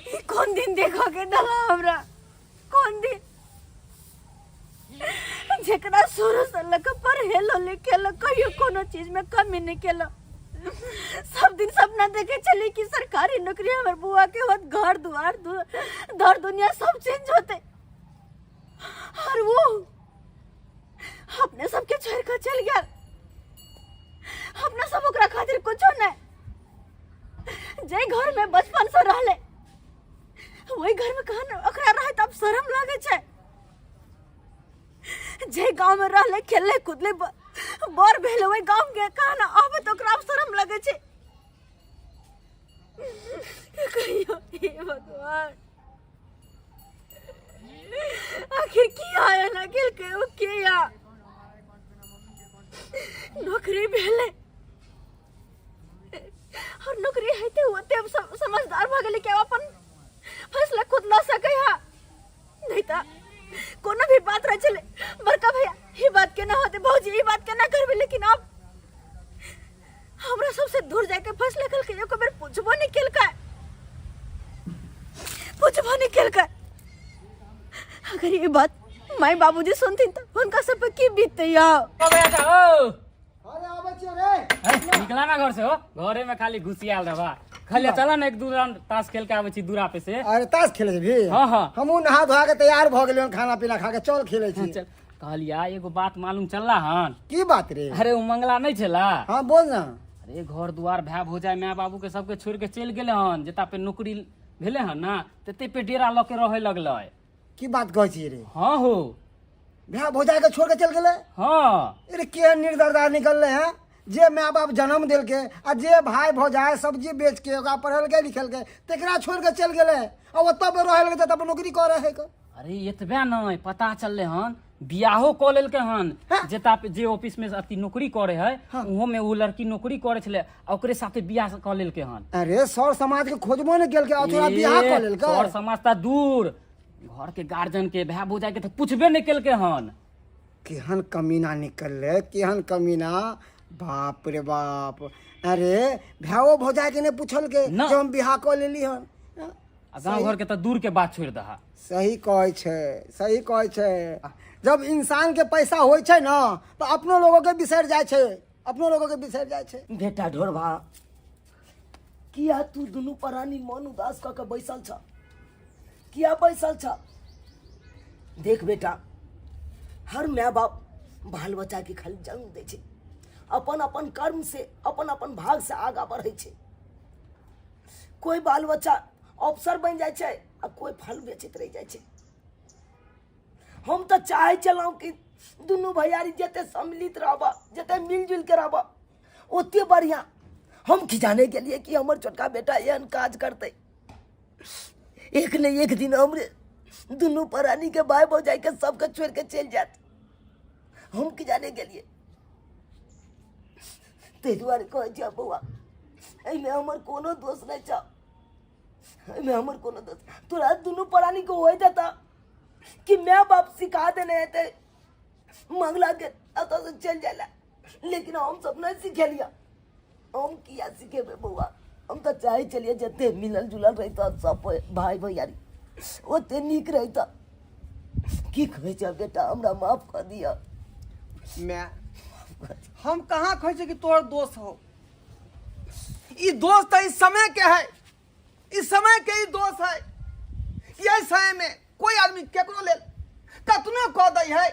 ई कोन दिन देखो के दला हमरा, कोन दिन? जेकरा शुरू से लऽ के पढ़ेलो लिखेलो, कहियो कोनो चीज में कमी नहीं केलो, सब दिन सपना देखे छली कि सरकारी नौकरी हमर बुआ के होत, घर दुआर दर दुनिया सब चेंज होते, और वो अपने सबके छोड़ के चल गया। अपना सब ओकरा खातिर कुछो नहीं। जे घर में बचपन से रहले, वही घर में कहाँ ओकरा रहे तब शर्म लागे छै। जे गांव में रहले, खेलले कूदले, बड़ भेले, वही गांव के कहाँ ना आबे तो ओकरा अब शर्म लगे छै। कहियो हे भगवान, आखिर की आया ना केलकै ओ किया? नौकरी भेलै और नौकरी हेते होते अब सब समझदार भऽ गेलै कि आब अपन फैसला खुद लऽ सकै है। नहीं तऽ कोनो भी बात रहै छलै, बड़का भैया ई बात केना होतै, भौजी ई बात केना करबै, लेकिन आब हमरा सबसे दूर जाके फैसला केलकै, एको बेर पूछबो नहीं केलकै, पूछबो नहीं केलकै। अगर ये बात माय बाबूजी सुनथिन तऽ हुनका सब पे की बीतते यौ? ओ भैया जा, ओ। अरे आबै छियै रे। ए, निकला ना घर से हो, घरे में खाली घुसियाल रहबा। खाली चला ना, एक दू राउंड ताश खेल के आबै छी दूरा पे से। अरे ताश खेले जेबही? हाँ, हाँ। हमहूँ नहा धोआ के तैयार भऽ गेलियै, खाना पीना खा के चल खेले छी। चल। कहलिया एगो बात मालूम चलला हन। की बात रे? अरे ओ मंगला नहीं छला? हाँ, बोल ना। अरे घर दुआर भाय भौजाइ माय बाबू के सबके छोड़ के चलि गेले हन, जता पे नौकरी भेले हन ना तते पे डेरा लऽ के रहे लगलै। की बात कहै छी रे? हाँ हो। भाय भौजाइ के छोड़ के चल गेलै? हाँ। अरे केहन निर्दरदार निकललै हैं, जे माय बाप जन्म देलकै आ जे भाय भौजाइ सब्जी बेच के ओकरा पढ़ेलकै लिखेलकै तकरा छोड़ के चलि गेलै आ ओतऽ पे रहै लगतै तऽ अपन नौकरी कऽ रहै के। अरे एतबे नहीं, पता चलले हन बियाहो कऽ लेलकै हन। हाँ। जेता पे जे ऑफिस में अथी नौकरी करे है, हाँ। उहो में वो लड़की नौकरी करे छले आ ओकरे साथे बियाह कऽ लेलकै हन। अरे सर समाज के खोजबो नहि केलकै आ तोरा बियाह कऽ लेलकै। सर समाज त दूर, घर के गार्जियन के भाय भौजाई के तऽ पुछबे नहि केलकै हन। केहन कमीना निकललै, केहन कमीना, बाप रे बाप। अरे भाओ भौजाई के नहि पुछलकै ना। जे हम बियाह कऽ लेली हन। आ गाँव घर के तऽ दूर के बात छोड़ि दहा। सही कहै छै, सही कहै छै। जब इंसान के पैसा होइ छै ने तऽ अपनो लोगो के बिसरि जाइ छै, अपनो लोगो के बिसरि जाइ छै। बेटा ढोरबा, किया तू दुनू प्राणी मन उदास कऽ के बैसल छ? किया बैसल छ? देख बेटा, हर माय बाप बाल बच्चा के खाली जन्म दै छै, अपन अपन कर्म से अपन अपन भाग से आगा बढ़ै छै। कोई बाल बच्चा अफसर बनि जाइ छै आ कोई फल बेचैत रहि जाइ छै। हम तऽ चाहै छलहुँ कि दुनू भैयारी जते सम्मिलित रहब, जते मिलजुल के रहब, ओते बढ़िया। हम की जाने गेलियै कि हमर छोटका बेटा एहन काज करतै। एक ने एक दिन हमरे दुनू प्राणी के भाई भौजाई के सबके छोड़ के चलि जायत, हम की जाने गेलियै। ताहि दुआरे कहै छियै बौआ, एहिमे हमर कोनो दोष नहि छौ, एहिमे हमर कोनो दोष। तोरा दुनू प्राणी के होइत हेतऽ कि माय बाप सिखा देने हेतै मंगला के एतऽ से चलि जाय लए, लेकिन हम सब नहि सिखेलियै। हम किया सिखेबै बौआ? हम तऽ चाहै छलियै जते मिलल जुलल रहितऽ सब भाय भैयारी ओते नीक रहितऽ। की कहै छह बेटा, हमरा माफ कऽ दिअ। माय, हम कहाँ कहै छियै कि तोहर दोष हो? ई दोष तऽ इस समय के है, इस समय के ई दोष है कि एहि समय में कोई आदमी केकरो लेल कतनो कऽ दै है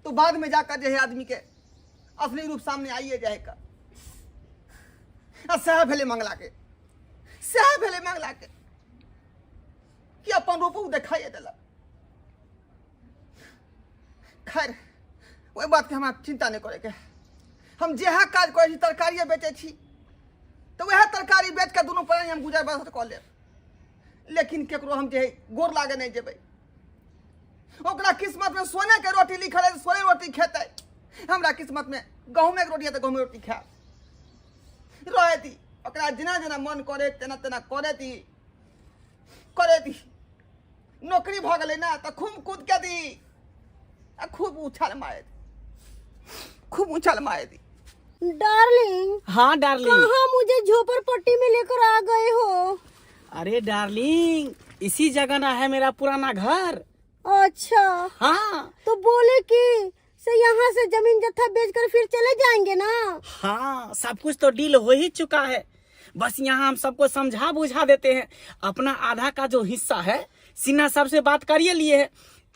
तो बाद में जाकर जे है आदमी के असली रूप सामने आइए जाए का। आ सएह भेलै मंगला के, सएह भेलै मंगला के कि अपन रूप ओ देखाइए देलक। खैर ओहि बातके हमरा चिंता नहि करैके। हम जएह काज करै छी, तरकारिए बेचै छी, तऽ वएह तरकारी बेच कऽ दुनू प्राणी हम गुजर बसर कऽ लेब, लेकिन केकरो हम जे है गोर लागे नहि जेबै। ओकरा किस्मत में सोने के रोटी लिखल है, सोने रोटी खेतै। हमरा किस्मत में गहूँमे के रोटी है तऽ गहूँमे रोटी खायब। रहे दी ओकरा, जेना जेना मन करे तेना तेना करे दी, करे दी। नौकरी भऽ गेलै ने तऽ खूब कूद के दी आ खूब उछाल मारे दी, खूब उछाल मारे दी। डार्लिंग। हाँ डार्लिंग। कहाँ मुझे झोपड़पट्टी में लेकर आ गए हो? अरे डार्लिंग, इसी जगह ना है मेरा पुराना घर। अच्छा। हाँ। तो बोले कि से यहाँ से जमीन जत्था बेचकर फिर चले जाएंगे ना? हाँ, सब कुछ तो डील हो ही चुका है, बस यहाँ हम सबको समझा बुझा देते हैं। अपना आधा का जो हिस्सा है सिन्हा साहब से बात करिए लिए है,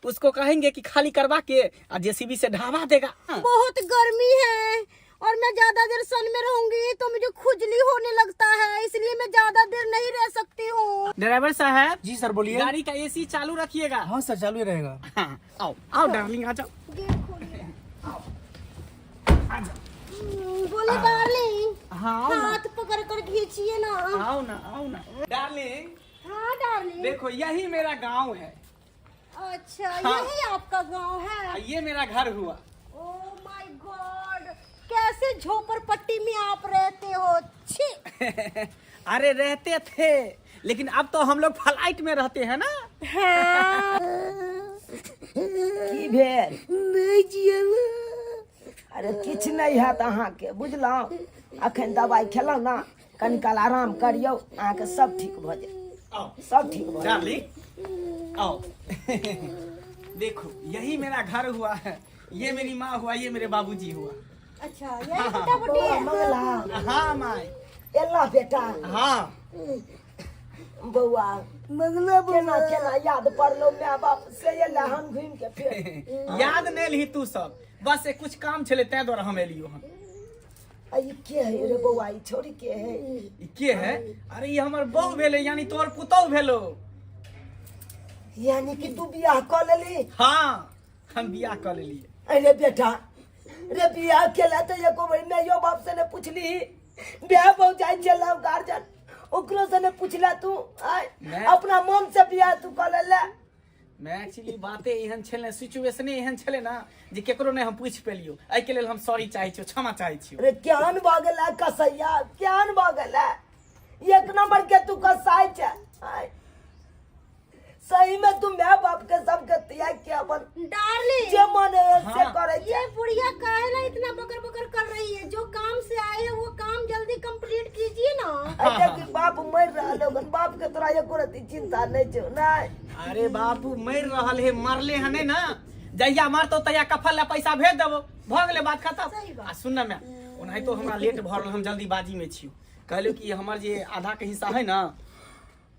उसको कहेंगे कि खाली करवा के और जेसीबी से ढाबा देगा। बहुत गर्मी है और मैं ज्यादा देर सन में रहूंगी तो मुझे खुजली होने लगता है, इसलिए मैं ज्यादा देर नहीं रह सकती हूँ। ड्राइवर साहब। जी सर बोलिए। गाड़ी का एसी चालू रखिएगा। हाँ सर चालू ही रहेगा। हाँ, आओ आओ डार्लिंग आ जाओ। गेट खोलिए। बोले डार्लिंग। हाँ, आओ ना। हाथ पकड़ कर खींचिए ना। आओ ना, आओ ना डार्लिंग। हाँ डार्लिंग। देखो यही मेरा गांव है। अच्छा। हाँ। यही आपका गांव है? ये मेरा घर हुआ। ओ my God, कैसे झोपड़पट्टी में आप रहते हो? छी। अरे रहते थे, लेकिन अब तो हम लोग फ्लाइट में रहते हैं ना। हाँ। की भेल? नहीं जियल। अरे किछु नहि हैत अहाँके, बुझलहुँ? अखन दवाइ खेलहुँ ने, कनि काल आराम करियौ, अहाँके सब ठीक भऽ जायत, सब ठीक भऽ जायत। डार्लिंग आओ, देखो यही मेरा घर हुआ है, ये मेरी माँ हुआ, ये मेरे बाबूजी हुआ। अच्छा, यही बेटा बुटी है। मंगला। हाँ माई। एला बेटा। हाँ। बौआ मंगला बौआ। केना केना याद पड़लो माय बाप से एला हम घूम के फेर। याद नहीं ली तू सब, बस एक कुछ काम छले तै द्वारा हम एलियो हन। आ ई के है रे बौआ, ई छोरी के है? ई के है? अरे ई हमर बहू भेले, यानी तोर पुतहु भेलो। यानी कि तू बियाह कऽ लेली? हाँ, हम बियाह कऽ लेलिए। अरे बेटा रे, बियाह केला तऽ एको बेर माइयो बाप से ने पुछली? बियाह भौजाइ छलौ गार्जियन, ओकरो से ने पुछला तू? आय अपना मन से बियाह तू कऽ लेले? मैं एक्चुअली बाते एहन छलै, सिचुएशने एहन छलै ना जे केकरो नहि हम पूछि पेलियो। एहिके लेल हम सॉरी चाहै छियो, क्षमा चाहै छियो। रे केहन भऽ गेलै कसैया, केहन भऽ गेलै? एक नंबर के तू कसाई छै। आय सही में तू my बाप के सबके त्याग के अपन डार्लिंग जे मन है से हाँ। करे ये बुढ़िया काहे ना इतना बकर बकर कर रही है? जो काम से आए है वो काम जल्दी कंप्लीट कीजिए ना। अरे कि बाप मर रहल हो, बाप के तोरा एको रत्ती चिंता नहीं छौ नहीं। अरे बाबू मर रहल है, मरले है नहीं ना, जहिया मरतो तहिया कफन ला पैसा भेज देबो, भऽ गेलै बात खत्म। सही बात। आ सुन ना मैं, ओनाहितो हमरा लेट भऽ रहल, हम जल्दीबाजी में छियो। कहलियो कि हमर जे आधा के हिस्सा है ना,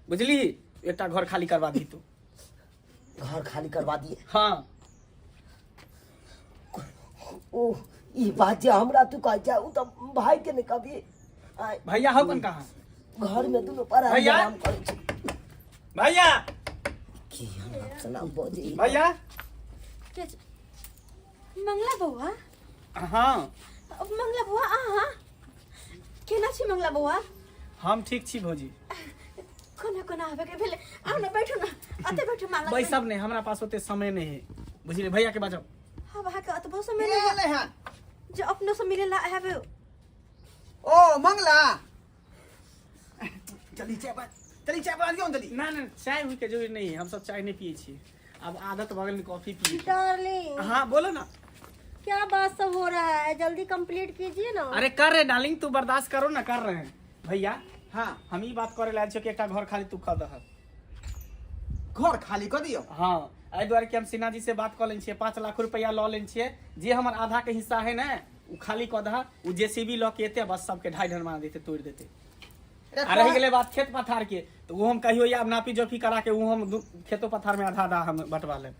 बुझली, एकटा घर खाली करवा दी तू। घर खाली करवा दिए? हाँ। ओ ई बात जे हमरा तू कह जा, उ तो भाई के नहीं कभी। आय, भैया हो कन कहाँ? घर में दुनू पर भैया? आराम करै छी। भैया, की हम सुना बजे भैया। के मंगला बौआ? हाँ। मंगला बौआ, अहाँ केना छी मंगला बौआ? हम ठीक छी भौजी। कोना कोना आबे के भेलै? आउ ने, बैठू ने, अते बैठू माला। बैसब नहीं, हमरा पास ओते समय नहीं है, बुझलिए? भैया के बाजब। हाँ, अहाँके अतबो समय के नहीं एलै हन? जे अपनो से मिले ला आबे। ओ मंगला, जल्दी चाय बना, जल्दी चाय बना दियौ ने जल्दी। ना ना, चाय हुई के जरूरी नहीं है, हम सब चाय नहीं पिए छी, अब आदत भऽ गेल कॉफी पिए के। डार्लिंग। हाँ बोलो ना। क्या बात सब हो रहा है? जल्दी कंप्लीट कीजिए ना। अरे कर रहे डार्लिंग, तू बर्दाश्त करो ना, कर रहे हैं। भैया। हाँ। हम ई बात करे लायल छियो कि एकटा घर खाली तू कऽ दह। घर खाली कऽ दियौ? हाँ, एहि दुआरे कि हम सिन्हा जी से बात कऽ लेने छियै, 5 लाख रुपया लऽ लेने छियै, जे हमर आधा के हिस्सा है ने उ खाली कऽ दह। उ जेसीबी लऽ के एते बस सबके ढाई ढन मार देते, तोड़ि देते। रे आ रहि गेलै बात खेत पथार के, तऽ ओ हम कहियो या नापी जोखी करा के ओ हम खेतो पथार में आधा आधा हम बंटवा लेब।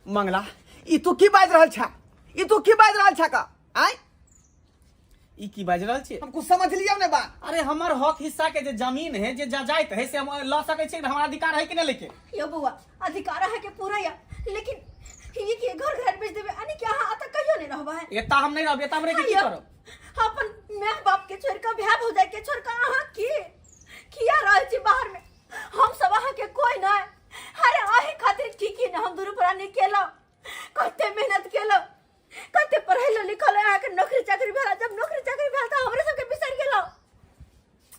मंगला, ई तू की बाजि रहल छा? ई तू की बाजि रहल छा का आय? ई की बाजि रहल छियै? हम कुछ समझ लियौ ने बात। अरे हमर हक हिस्सा के जे जमीन है, जे जजाइत है, से हम लऽ सकै छियै, हमरा अधिकार है कि नहि लेके? यौ बौआ, अधिकार अहाँके पूरा या, लेकिन ई के घर घर बेच देबै, यानी कि अहाँ अतऽ कहियो नहि रहबै? एता हम नहि रहब, एता हम रहि के की यौ, करब? अपन माय बाप के छोड़ कऽ, भाय भौजाई के छोड़ कऽ अहाँ की किया रहै छी बाहर में? हम सब अहाँके कोई नहि। अरे अही खातिर की की ने हम दुनू प्राणी केलहुँ, कते मेहनत केलहुँ, कते पढ़ेलहुँ लिखलहुँ, अहाँके नौकरी चाकरी भेल। जब नौकरी चाकरी भेल तऽ हमरे सबके बिसरि गेलहुँ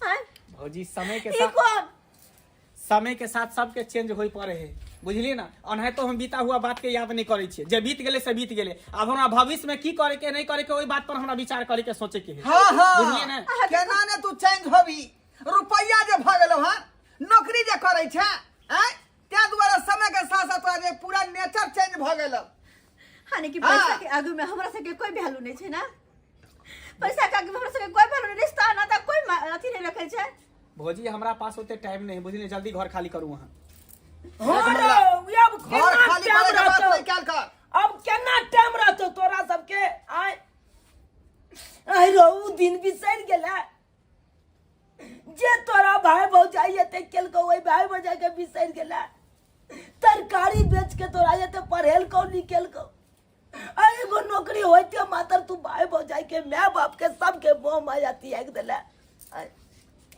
आँय? भौजी, समय के ई साथ कोन समय के साथ सबके चेंज होय पड़े है, बुझलिए ना? ओनाहितो हम बीता हुआ बात के याद नहीं करै छियै, जे बीत गेलै से बीत गेलै। आब हमरा भविष्य में की करे के नहीं करे के, ओहि बात पर हमरा विचार करे के, सोचे के है। हाँ हाँ। बुझलिए ना? केना ने तू चेंज होबी? रुपैया जे भऽ गेलौ हन, नौकरी जे करै छै आँय, ताहि दुआरे समय के साथ साथ तोरा जे पूरा नेचर चेंज भऽ गेलौ। यानी कि हाँ। पैसा के आगू में हमरा सबके कोई वैल्यू नहीं छै ना? पैसा के आगू में हमरा सबके कोई वैल्यू नहीं, रिश्ता नाता कोई अथी नहीं रखै छै। भौजी, हमरा पास ओते टाइम नहीं है, बुझलिए? जल्दी घर खाली करू अहाँ। हाँ रे, अब घर केना खाली टाइम करे के बात रहतौ? नहीं कयल कर। अब केना टाइम रहतौ तोरा सबके? आय आय रो, उ दिन बिसरि गेलै जे तोरा भाई भौजाई एते केलकौ, ओहि भाई भौजाई के बिसरि गेलै? तरकारी बेच के तोरा एते पढ़ेलकौ लिखेलकौ, आ एगो नौकरी होइते मात्र तू भाई भौजाई के, my बाप के, सबके मोह माया त्याग देले। आय,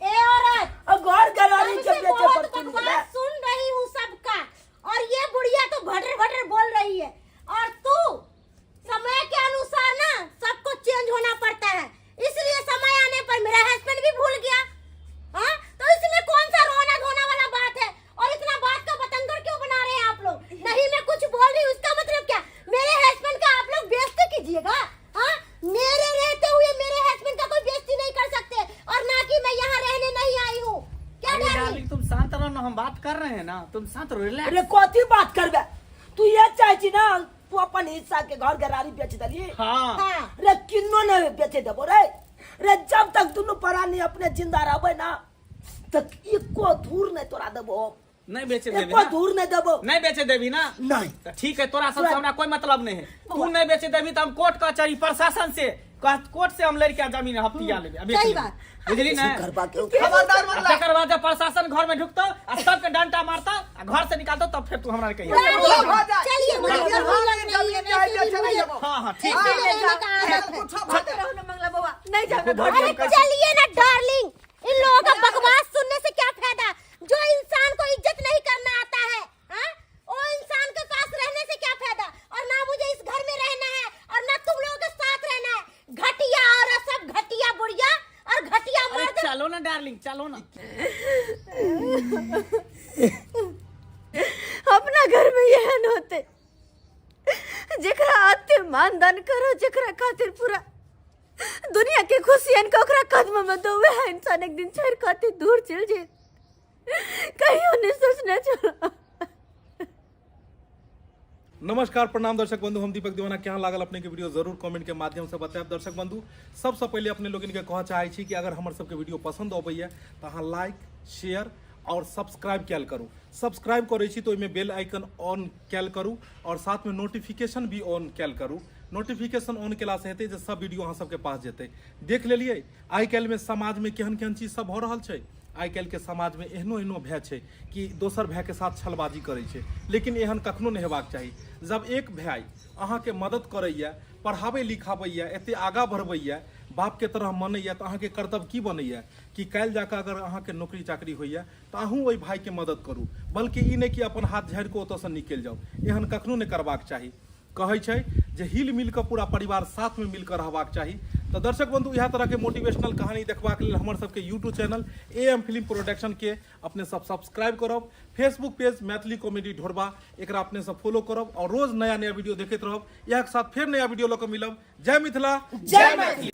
ए औरत, आ घर घरारी के तुमसे बेचे बहुत पर तुल गेलै। बकवास सुन रही हूँ सबका, और ये बुढ़िया तो भटर भटर बोल रही है। और तू समय के अनुसार ना सबको चेंज होना पड़ता है, इसलिए समय आने पर मेरा हस्बैंड भी भूल गया। हाँ, तो इसमें कौन सा रोना धोना वाला बात है? और इतना बात का बतंगड़ क्यों बना रहे हैं आप लोग? नहीं मैं कुछ बोल रही हूँ, इसका मतलब क्या मेरे हस्बैंड का आप लोग बेइज्जती कीजिएगा? हाँ, मेरे रहते हुए मेरे हस्बैंड का कोई बेइज्जती नहीं कर सकते, और ना कि मैं यहाँ रहने नहीं आई हूँ। क्या अरे डार्लिंग? डार्लिंग, तुम शांत रहो ना, हम बात कर रहे हैं ना, तुम शांत रहो, रिलैक्स। अरे कथी बात करबे तू? ये चाहे छी ना तू अपन हिस्सा के घर गरारी बेच देली? हाँ। हाँ। रे, किन्नो नहीं बेचे देबो रे। रे, जब तक दुनू प्राणी अपने जिंदा रहबे ना, तक एको धूर नहीं तोरा देबो। नहीं बेचे देबी एको ना? धूर नहीं देबो। नहीं बेचे देबी ना? नहीं। तो ठीक है, तोरा सबसे हमरा कोई मतलब नहीं है। तू नहीं बेचे देबी तो हम कोर्ट कचहरी प्रशासन से, कोर्ट से हम लड़के जमीन हफ्तिया लेबे, अभी सही लेबे। बात। बुझली ना? करबा के खबरदार आ मंगला। तकर बाद जब प्रशासन घर में ढुकतो आ सबके डंडा मारता आ घर से निकालतो, तब फिर तू हमरा के कहिया। डार्लिंग, भऽ जाए। चलिए, मुझे घर गर्मी लग जमीन रही है, जाए, वैसे भी बेचे मुझे नहीं देबो। हाँ हाँ, ठीक ऐसे है। में रहने का आदत है। कुछो भऽ जाए। रहो ना मंगला बौआ, नहीं जाओ ना देखो घर। भौजी, अरे हम कैसे- चलिए ना डार्लिंग, इन लोगों का बकवास सुनने से क्या फायदा? जो इंसान को इज्जत नहीं करना आता है, हाँ? वो इंसान के पास रहने से क्या फायदा? और ना मुझे इस घर में रहना है और ना तुम लोगों के साथ रहना है। घटिया और सब घटिया बुढ़िया और घटिया अरे मर्द। चलो ना डार्लिंग, चलो ना। एहन होते जेकरा आते मानदान करो, जेकरा खातिर पूरा दुनिया के खुशी के ओकरा कदम में दो, वह इंसान एक दिन छोड़ के अते दूर चल जे, कहियो नहीं सोचने छलो। नमस्कार, प्रणाम दर्शक बंधु, हम दीपक दीवाना। केहन लागल अपने के वीडियो जरूर कमेंट के माध्यम से बतायब। दर्शक बंधु, सबसे पहले अपने लोगन के कह चाहे छी कि अगर हमर सबके वीडियो पसंद अबैया तो अहाँ लाइक, शेयर और सब्सक्राइब कैल करू। सब्सक्राइब करै छी तो ओहिमे बेल आइकन ऑन कैल करू और साथ में नोटिफिकेशन भी ऑन कैल करू। नोटिफिकेशन ऑन केला से हेतै जे सब वीडियो अहाँ सबके पास जेतै। देख लेलियै आइ काल्हिमे समाजमे केहन केहन चीज सब भऽ रहल छै। आइ काल्हिके समाजमे एहनो एहनो भय छै कि दोसर भायके साथ छलबाजी करै छै, लेकिन एहन कखनो नहि हेबाक चाही। जब एक भाय अहाँके मदद करैए, पढ़ाबै लिखाबैए, एते आगाँ बढ़बैए, बापके तरह मनैए, तऽ अहाँके कर्तव्य की बनैए कि काल्हि जाकऽ अगर अहाँके नौकरी चाकरी होइए तऽ अहूँ ओहि भायके मदद करू, बल्कि ई नहि कि अपन हाथ झाड़ि कऽ ओतऽसँ निकलि जाउ। एहन कखनो नहि करबाक चाही। कहै छै जे हिल मिल कऽ पूरा परिवार साथमे मिल कऽ रहबाक चाही। तऽ दर्शक बंधु, इएह तरहके मोटिवेशनल कहानी देखबाक लेल हमर सबके YouTube channel A M film production के अपने सब सब्सक्राइब करब, फेसबुक पेज मैथिली कॉमेडी ढोरबा एकरा अपने सब फॉलो करब और रोज नया नया वीडियो देखैत रहब। इएह के साथ फेर नया वीडियो लऽ कऽ मिलब। जय मिथिला, जय मैथिली।